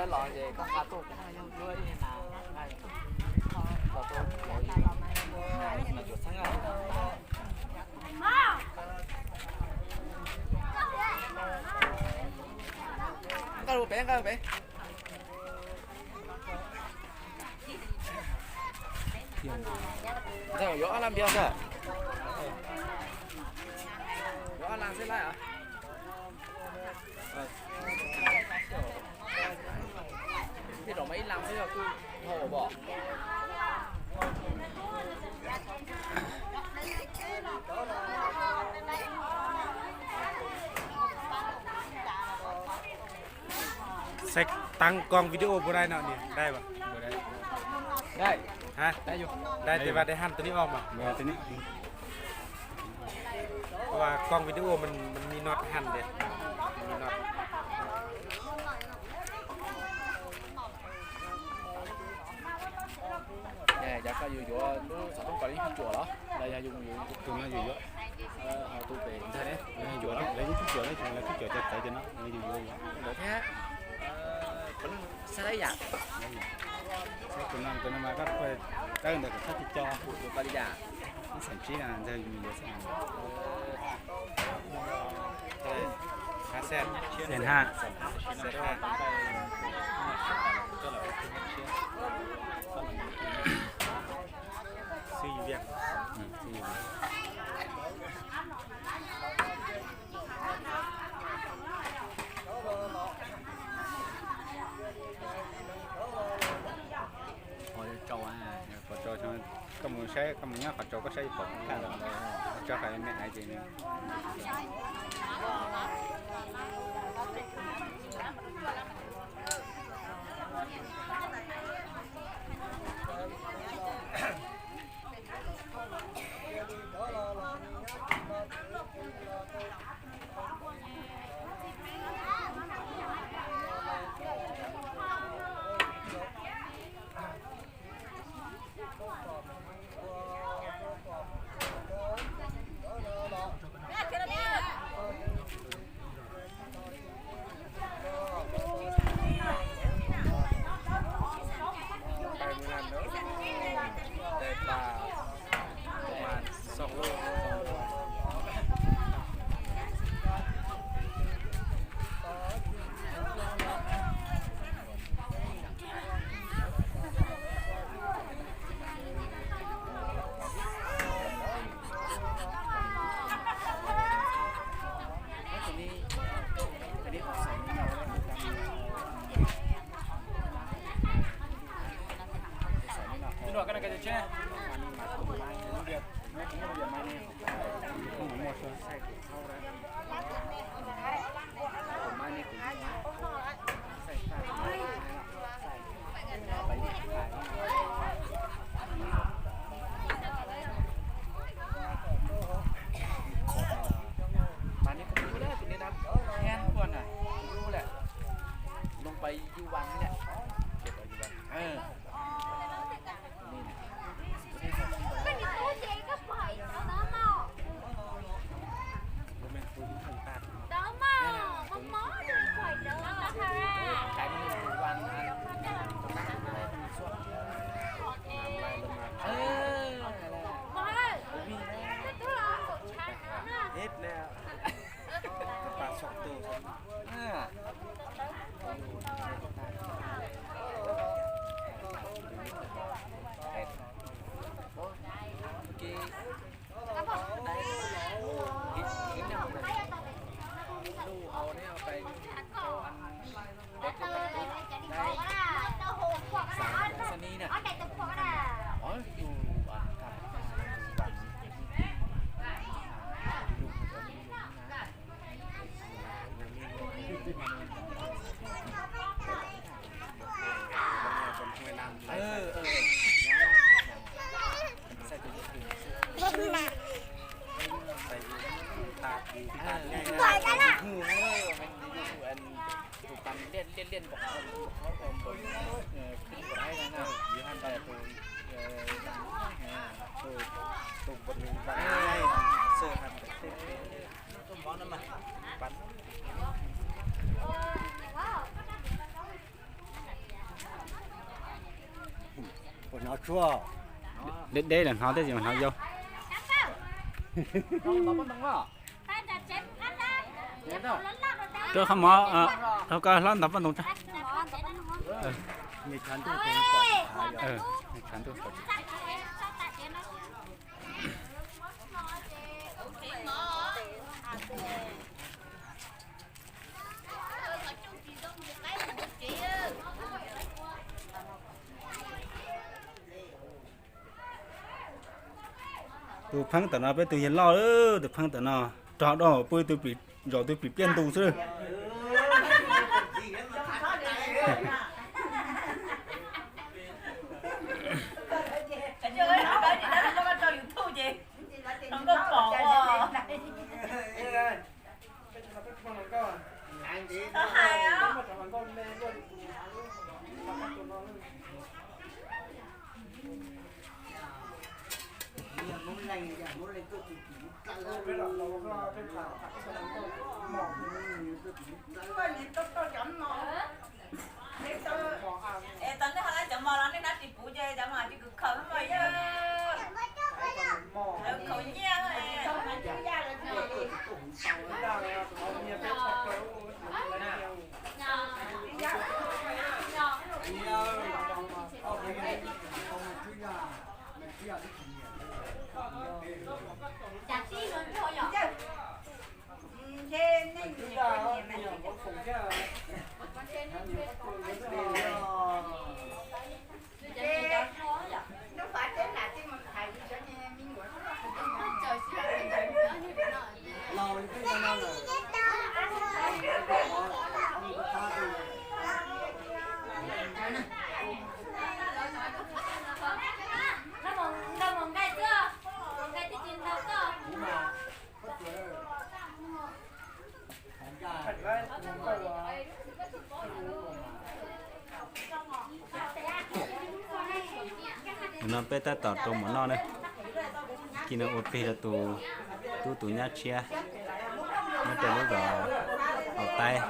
Los ces koj nqa tuaj kuv nqa yog yuav ib na. Los tuaj los ib na. Nqa rau pem, nqa rau pem. Ntxawg yuav ob lab npias ntxawg. Yuav ob lab xwb lab. Tej zaum mas ib lab xwb yog kuj dhau pom. Saib taab koob video puas dai no, dai puas? Dai, dai, dai tias vas dai haj tus nib ob mas. Vas koob video mas, mas nij noj haj tias, nij noj. Cov koj yuav yuav lub xov tooj koj li tsuam los los yog yus yuav? Tus no yus yuav. Ho tus pem ntag ne, yuav lawv lub tsuam ne, lawv tsuam cov txawv cov no yus yuav. Ntawd thiab. Puav leej xab lab yam. Tus no, tus no mas koj pab tawb ntawd kom koj tsis co. Tus koj li yam. Ib xam tsib na, ntxawg yus yuav xab. Xab haj. Xwb yus viaj. Qhov tso, koj mus saib, koj mus nyob qhov tso koj saib yuav pom kab los, tso qhov me ais ces. Mas nej kuj yub lawm, tus nej dab heev ua na, yub lawm, loo pais yub vas ne. Deb deb los hnov thiab tsis hnov yau. Rau qhov mov, rau koj hlob ntov poj ntoo tso. Tus pheeb tam no peb tus yawg loj, tus pheeb tam no rog doj pw tus plis, zaum tus plis pliaj ntu xwb. Es tau nej ho lab cov mos los nej nab tsis puv ces cov mos tsis khaws khaws nyiaj. No peb tab tom rau mov noj ne. Kis no ua plig rau tus tub tus nyab tshiab nyob rau lub zos Haus Taib.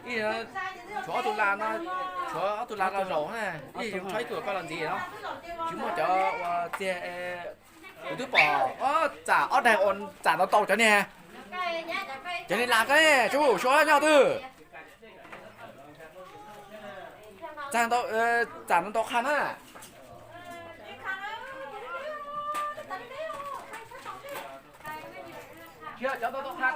Ib, tshuav ob tug las no, tshuav ob tug las los zaum na, ib yus tshuav ib tug koj los ntxiv no. Tsis muaj cov uas txiag, kuv twb pom, tsam ob daig uas tsam ntau ntau cov niag, cov niag las ko, tsuav suav nyob twg. Tsam ntau, tsam ntau ntau qha na. Cov ntau ntau qha.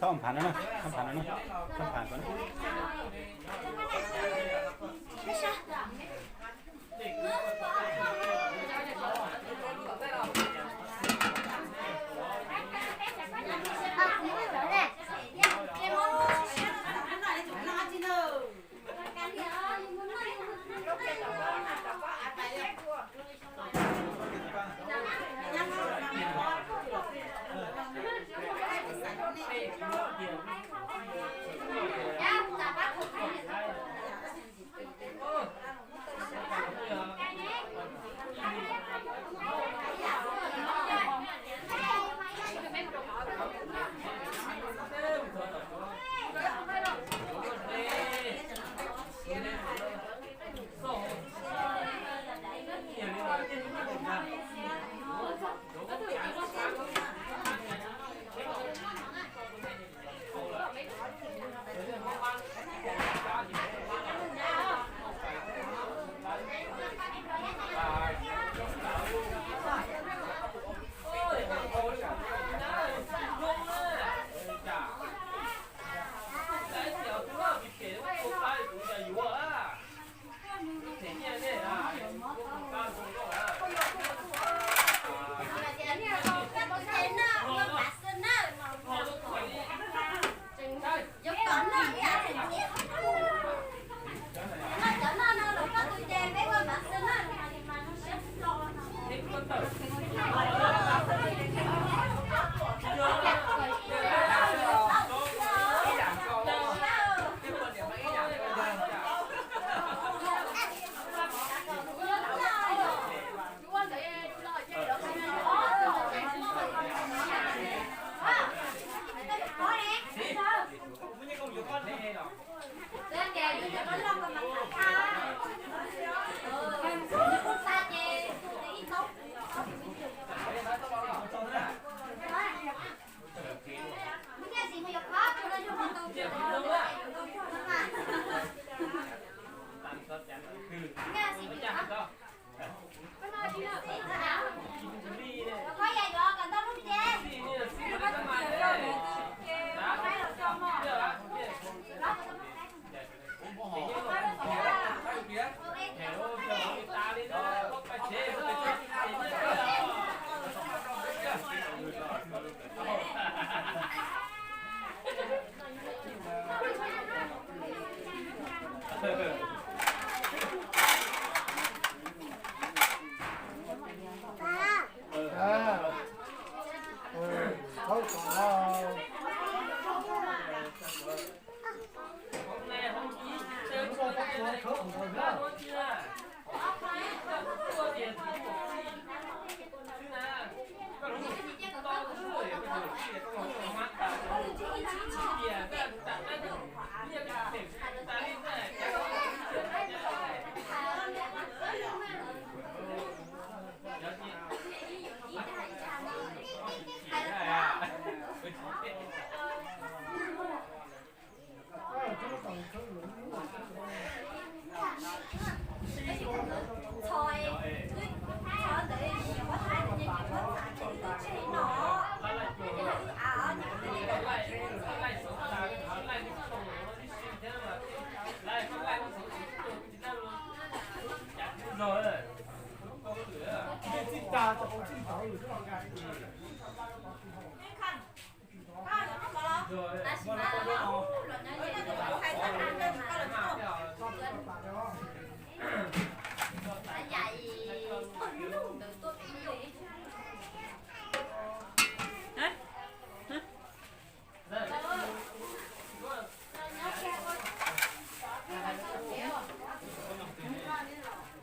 Txhob pham no na, txhob pham no na, txhob pham no.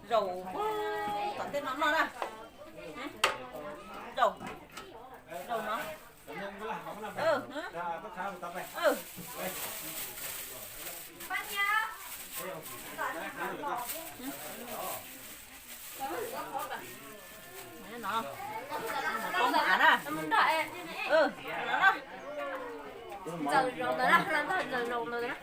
Zaum tom tej no noj na. Zaum, zaum no. Ntxaws zaus ntawd na, ntxaws zaus ntawd na.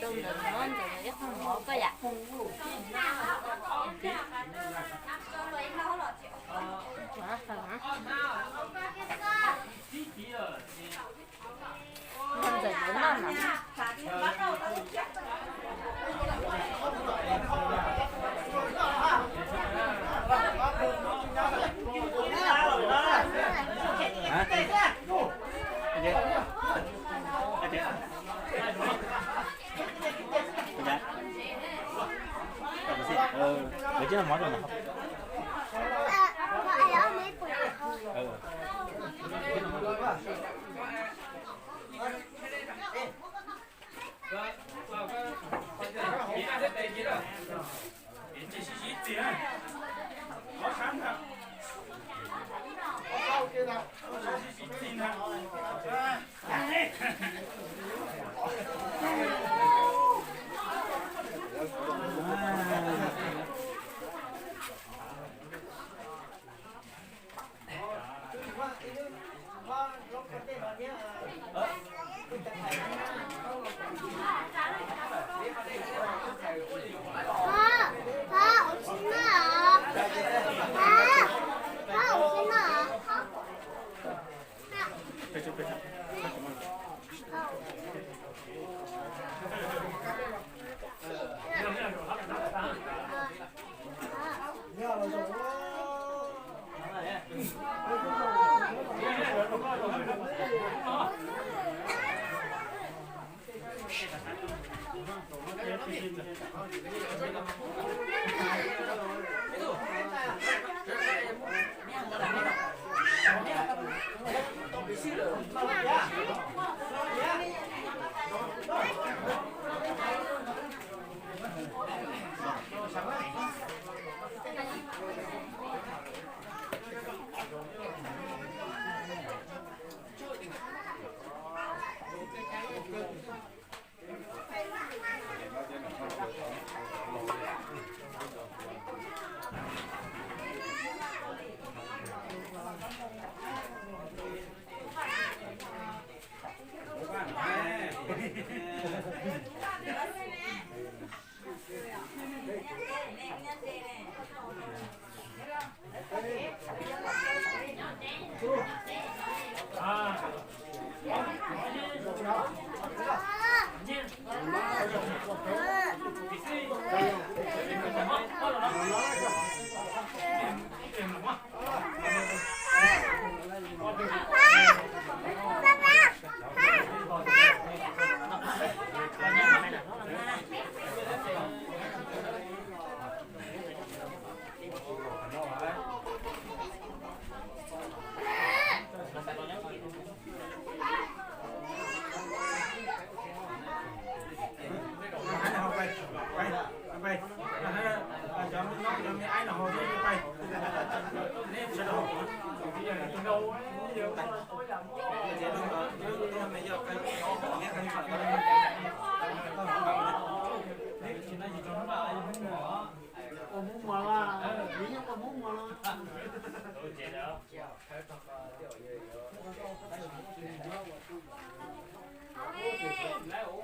Rau ntawd no ntxaws ib qho mov koj yam. Ua, ua,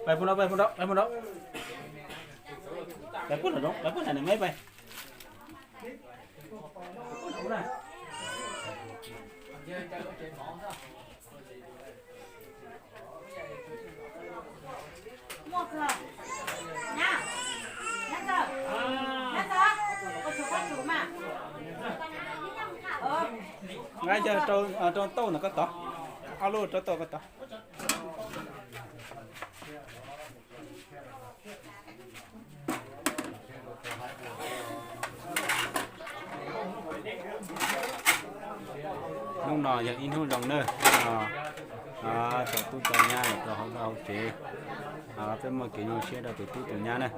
Pais pug no, pais pug no, pais pug no. Pais pug no, pais pug no, nws me pais. Nqa yawg rau tauj ntawm koj tod, ob lub rau tauj koj tod. Hnub no yog ib hnub zoo nawb, hnub no tau tub tau nyab los rau hauv vaj hauv tsev, peb muaj kev zoo siab rau tus tub tus nyab na.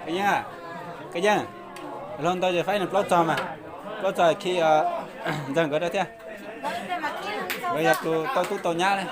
Koj Yeej, Koj Yeej, hluas ntaus ces faib nws plaub txog mas, plaub txog khi ntxawg nkawd rau thiab. Nkawd yog tus tau tub tau nyab ne.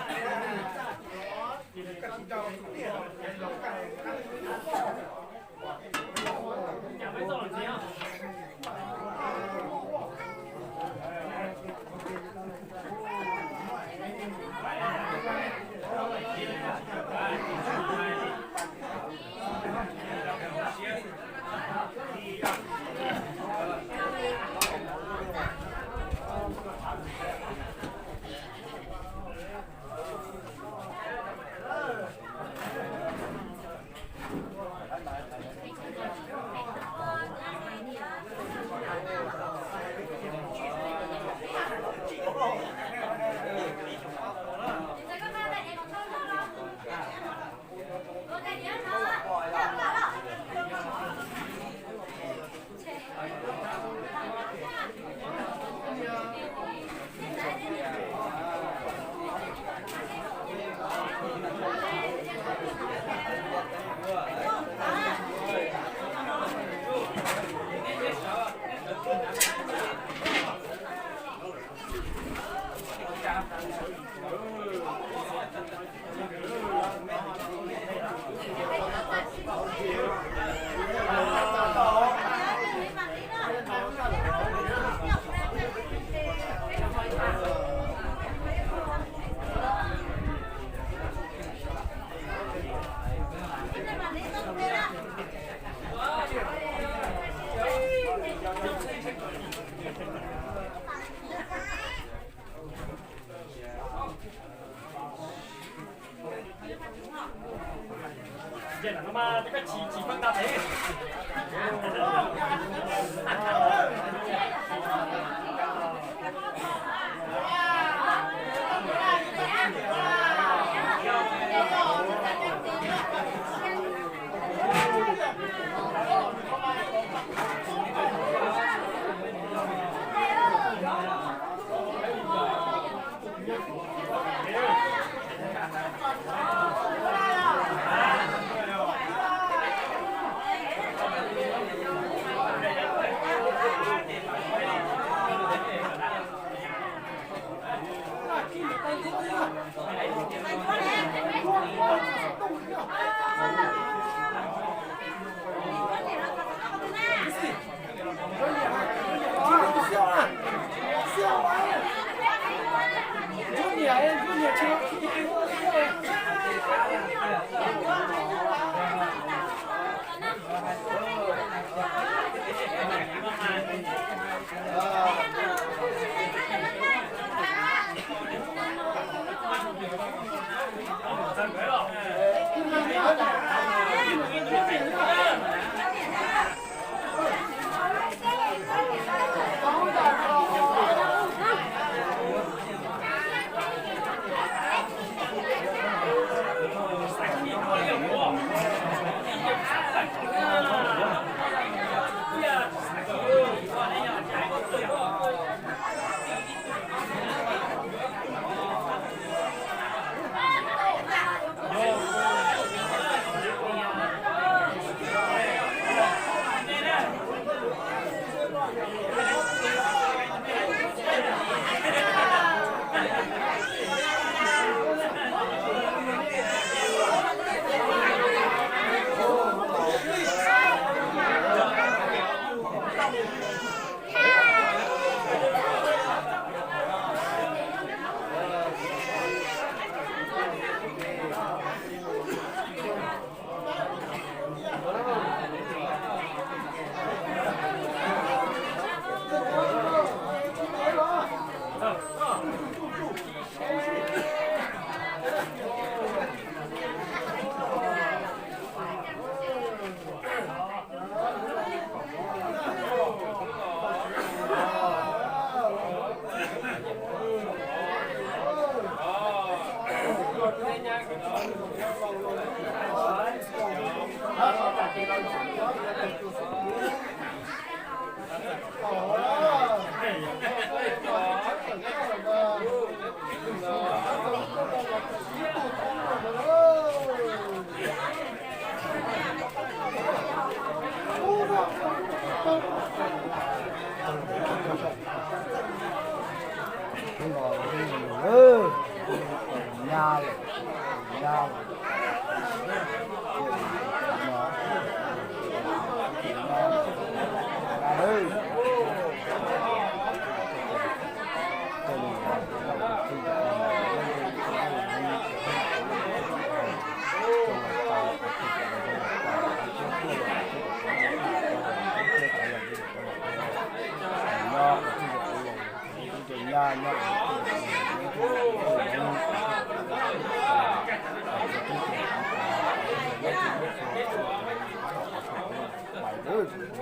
Peb,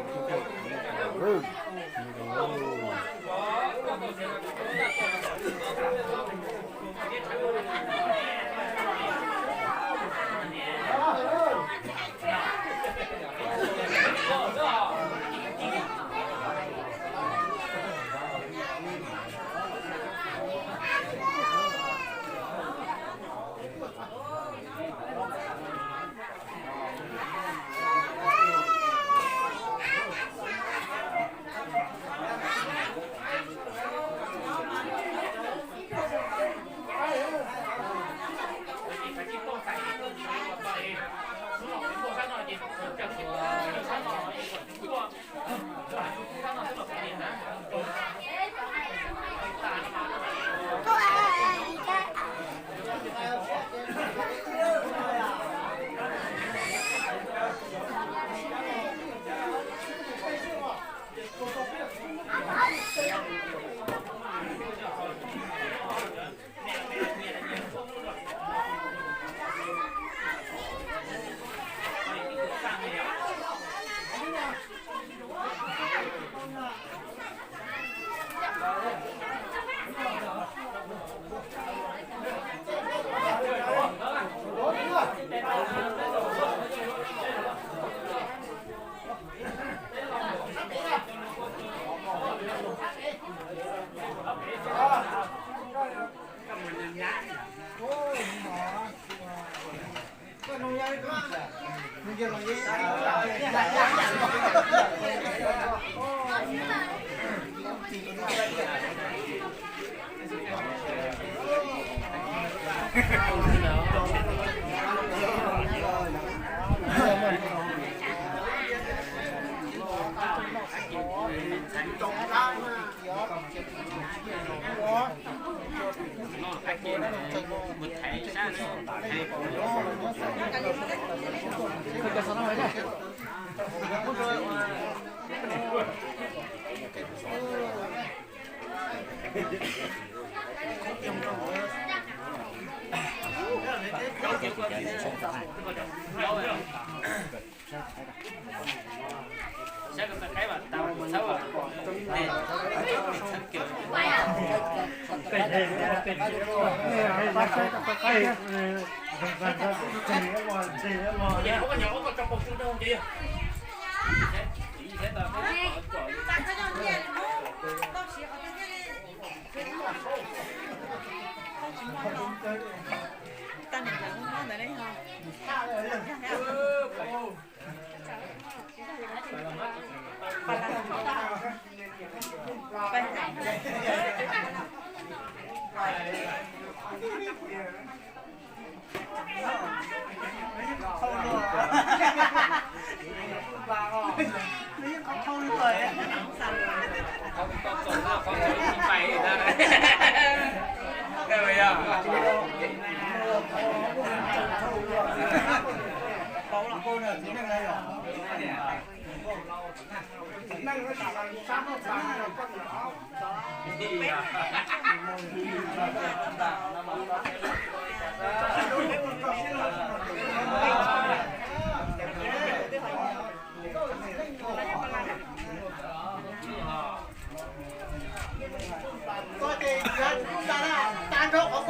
ob tug, ob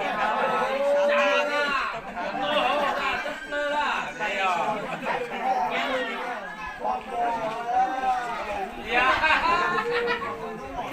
tug.